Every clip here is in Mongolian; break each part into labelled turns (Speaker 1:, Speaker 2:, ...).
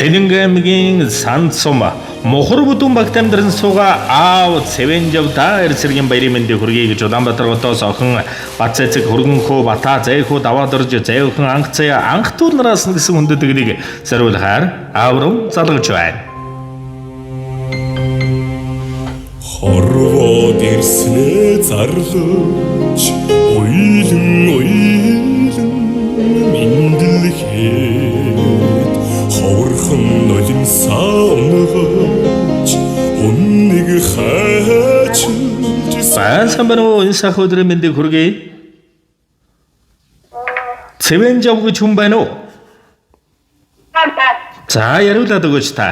Speaker 1: Цэнэнг аймгийн Санд сум Мухар бүдүүн багт амьдран суугаа аав Цэвэнжав та эрсэргийн баярын мэндийг хүргэе гэж Улаанбаатар хотоос охин Бат цэцэг хөргөнхөө Бата зайхүү даваад орж зайхан анх заяа анх туул нараас гэсэн хүндэтгэлийг зориулахаар аав руу залгаж байна.
Speaker 2: Хорвоод ирснээ зарлаж уйлан уйлан мэндэлхэд ховорхон нулимсаа унгаж үннийг хайчилж.
Speaker 1: Сайн байна уу? Энэ сайхан өдрийн мэндийг хүргэе. Цэвэнжав гэж хүн байна уу? За, яриулаад өгөөч та.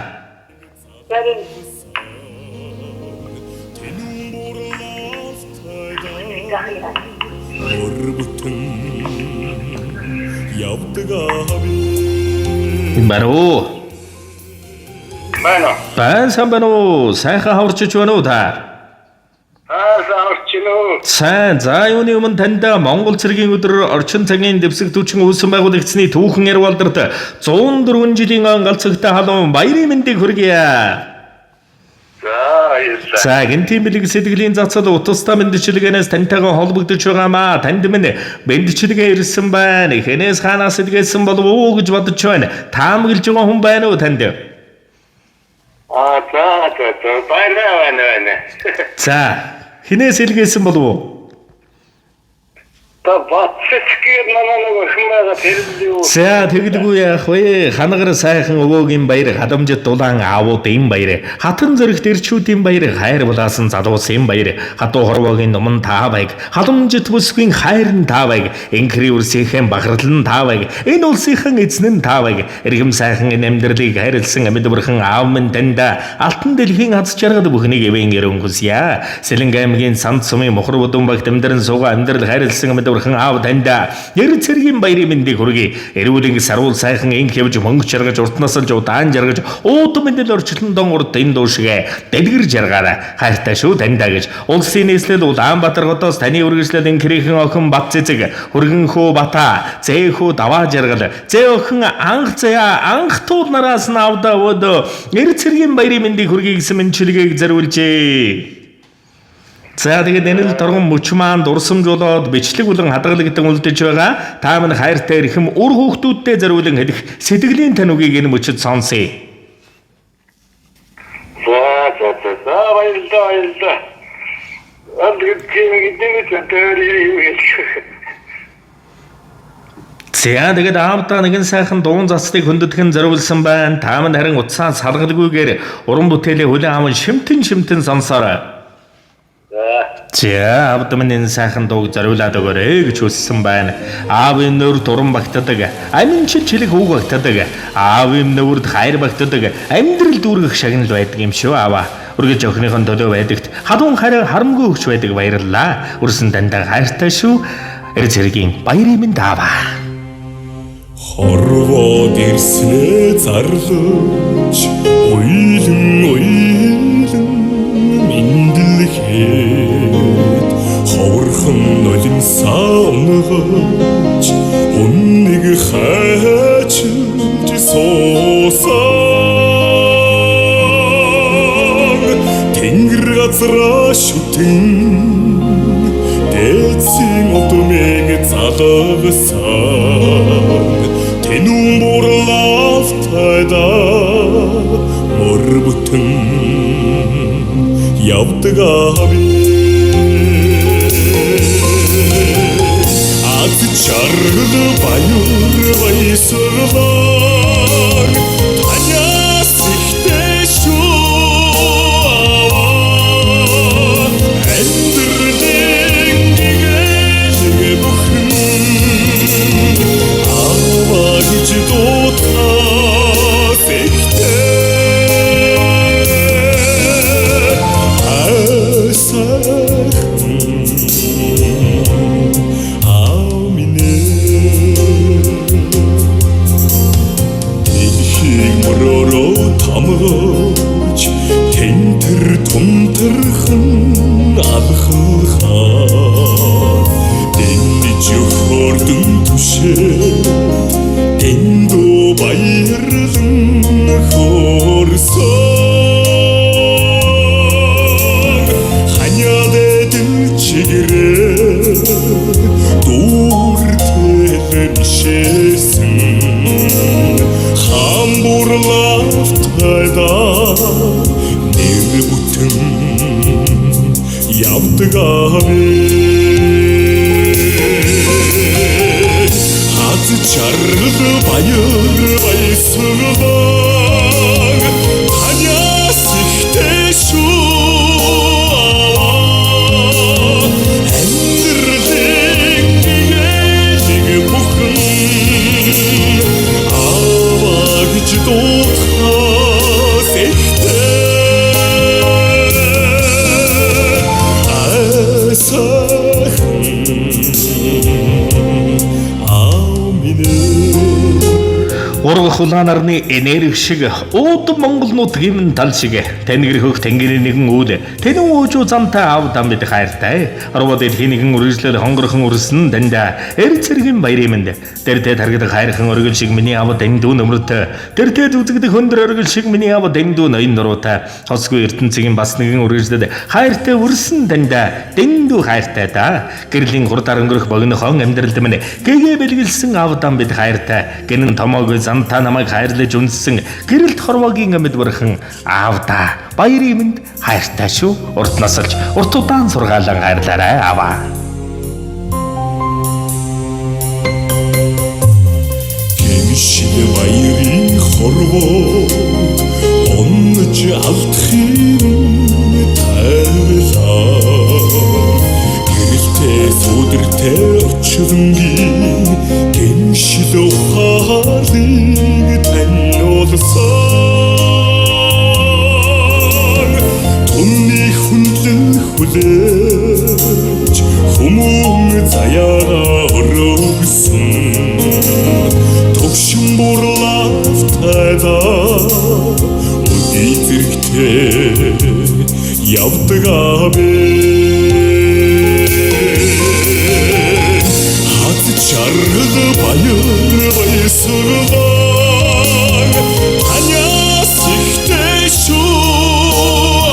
Speaker 2: Мөр бүтэн явдаг ави.
Speaker 1: Энэ байна уу?
Speaker 3: Байна.
Speaker 1: Сайн сайн байна уу? Сайхан хаварчиж байна уу та?
Speaker 3: Аа, саарч уу.
Speaker 1: Сайн. За, юуны өмнө танд Монгол цэргийн өдөр орчин цагийн дэвсэг түвшин үүсгэн байгуулагчны түүхэн Ярвалдарт 104 жилийн он галзагтай халуун баярын мэндийг хүргье.
Speaker 3: За, баярлалаа.
Speaker 1: За, гэнтийн бэлэг сэтгэлийн цацал утастай мэндчилгээнээс тантайгаа холбогдож байгаамаа. Танд минь мэндчилгээ ирсэн байна. Хэнээс хаанаас илгээсэн болов уу гэж бодож байна. Таамаглаж байгаа хүн байна уу танд?
Speaker 3: Аа, за, за, за. Баярлалаа, байна, байна.
Speaker 1: За, хэнээс илгээсэн болов уу?
Speaker 3: Та баццгээр манай нэг охин байгаа, тэр л юу.
Speaker 1: За, тэгэлгүй яах вэ? Ханагар сайхан өвөөгийн баяр, хадамжит дулаан аавуудын баяр, хатан зөрөгт эрчүүдийн баяр, хайр булаасан залуусын баяр, хатуу хорвоогийн номон та байг, халамжит бүсгүйн хайр нь та байг, инхри үрсийнхэн бахархал нь та байг, энэ улсынхан эзэн нь та байг, эргэм сайхан энэ амьдралыг хайрлсан амьд бурхан аав минь танд алтан дэлхийн аз жаргал бүхнийг эвэн ерөн хүсье. Сэлэнг аймгийн Санд сумын Мухар бүдүүн багт амьдран суугаа амьдрал хайрлсан амьд бурхан аав танд ер цэргийн баярын мэндийг хүргэе. Эрүүлэн саруул сайхан инх явж мөнгө жаргаж урт насалж удаан жаргаж уудам мэндэл орчлон дон урд энэ дуу шигэ дэлгэр жаргаарай. Хайртай шүү таньдаа гэж улсын нийслэл Улаанбаатар хотоос таны үргэлжлэл инхрийнхэн охин Бат цэцэг хөргөнхөө Бата зээхүү даваа жаргал зээ охин анх заяа анх туул нараас нь авдаа өөдөө ер цэргийн баярын мэндийг хүргэе гэсэн мэндчилгээг зориулжээ. За, тэгээд энэ л торгон мөч маань дурсамжуулаад бичлэг болон хадгалагдсан үлдэж байгаа. Та минь хайртай эрхэм үр хүүхдүүдтэй зориулан хэлэх сэтгэлийн тань үгийг энэ мөчөд сонсъё.
Speaker 3: За, за, за. За, баярлалаа, баярлалаа. Анд гэдэг тийм тэр юм хэлэх.
Speaker 1: За, тэгээд аавдаа нэгэн сайхан дуун зацлыг хөндөдгөн зориулсан байна. Та минь харин утсаа салгалгүйгээр уран бүтээлээ хүлээн аван шимтэн шимтэн сонсоорой.
Speaker 3: За.
Speaker 1: За, аавд минь энэ сайхан дууг зориулаад өгөөрэй гэж хүссэн байна. Аавын нүрд уран багтдаг, аминчил чилэг үг багтдаг, аавын нүрд хайр багтдаг, амьдрал дүүргэх шагнал байдаг юм шүү аава. Үргэлж охиныхон төлөө байдагт халуун харин харамгүй өгч байдаг баярлалаа. Үрсэн дандаа хайртай шүү. Эр зэргийн баярын минь ааваа.
Speaker 2: Хорвоод ирснээ зарлаж уйлан уйлан мэндэлхэд ховорхон нулимсаа унгаж үннийг хайчилж суусан тэнгэр газраа шүтэн дээдсийн удмыг залгасан тэнүүн бурлавтайда мөр бүтэн явдаг ави. Аз жаргал баяр баясгалан танаас ихтэй шүү аваа. Амьдралын гэгээлэг бүхэн аваа гэж дуудахаас ихтэй. Сайхан аав минь ээ. Дэлхийг мөрөөрөө тамгаж тэнтэр тунтархан алхалхаа дэнэж хөрдөн түшээ дэндүү. Баярлан хөрсөн ханиад эдэл чигэрээ дүүртэл мишээсэн хамбурлавтайда нэр бүтэн явдаг авэ Аз чаргал баяр баясгалан таньяас ихтэй шүү амьдралын гэлэг бүхэн аваа гэж дуудахаас ихтэй айсахан аав минь ээ.
Speaker 1: Ургах улаан нарны энерги шиг ууд Монгол нутгийн тал шиг тэнгэр хөх тэнгэрийн нэгэн үйл тэнэн уужуу замтай аав дам бид хайртай арва дэлхийн нэгэн үргэлжлэл хонгорхон үрсэн дандаа эр цэргийн баярын мэнд дэртэй таргидаг хайрхан өргөл шиг миний аав дэндүү нөмөртэй дэртэй зүзэгдэх өндөр өргөл шиг миний аав дэндүү ноён нуруутай тосгүй ертөнцийн бас нэгэн үргэлжлэл хайртай үрсэн дандаа дэндүү хайртай да гэрлийн хурдаар өнгөрөх богинохон амьдралд минь гэгээ бэлгэлсэн аав дам бид хайртай гэнэн томоогүй замтаа намайг хайрлаж үнссэн гэрэлт хорвоогийн амьд бурхан аав да баярын мэнд хайртай шүү урт насалж урт удаан сургаалan хайрлаарай аваа.
Speaker 2: Гэмшил баярын хорвоод онж алдахын тавилаа гэрэлтэй сүдэртэй очлонгийн гэмшил ухаалыг таниулсан түмний хүндлэн хүлээж хүмүүн заяагаа өргөсөн төгшин бурлавтайда өдий зэрэгтэй явдаг авэ хаз чаргал баяр баясгалан таньяас ихтэй шүү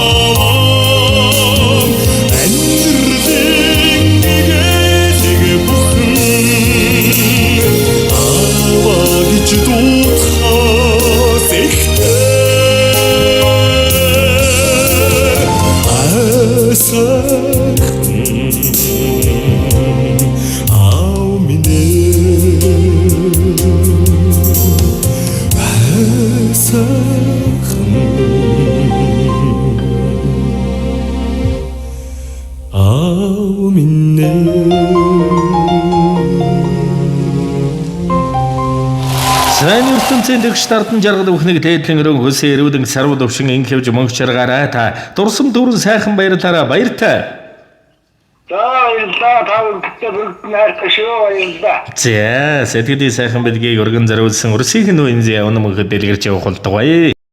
Speaker 2: аваа амьдралын гэлэг бүхэн аваа гэж дуудахаас ихтэй айсахан аав минь ээ айсахан аав минь ээ.
Speaker 1: Сайн ертөнцийн тэгш дардан жаргал бүхнийг дээдлэн өрөн хөсөн эрүүдэн сарвал өвшин инхэвж мөнх жаргаарай та дурсам дүүрэн сайхан баярлаарай баяртай.
Speaker 3: За баярлалаа. Та бүгдтэй бүгд нь хайртай шүү. Баярлалаа.
Speaker 1: За сэтгэлийн сайхан бэлгийг өргөн зориулсан өрсгийн нүүн зэ өнөмөхөд дэлгэрч явах болтугай.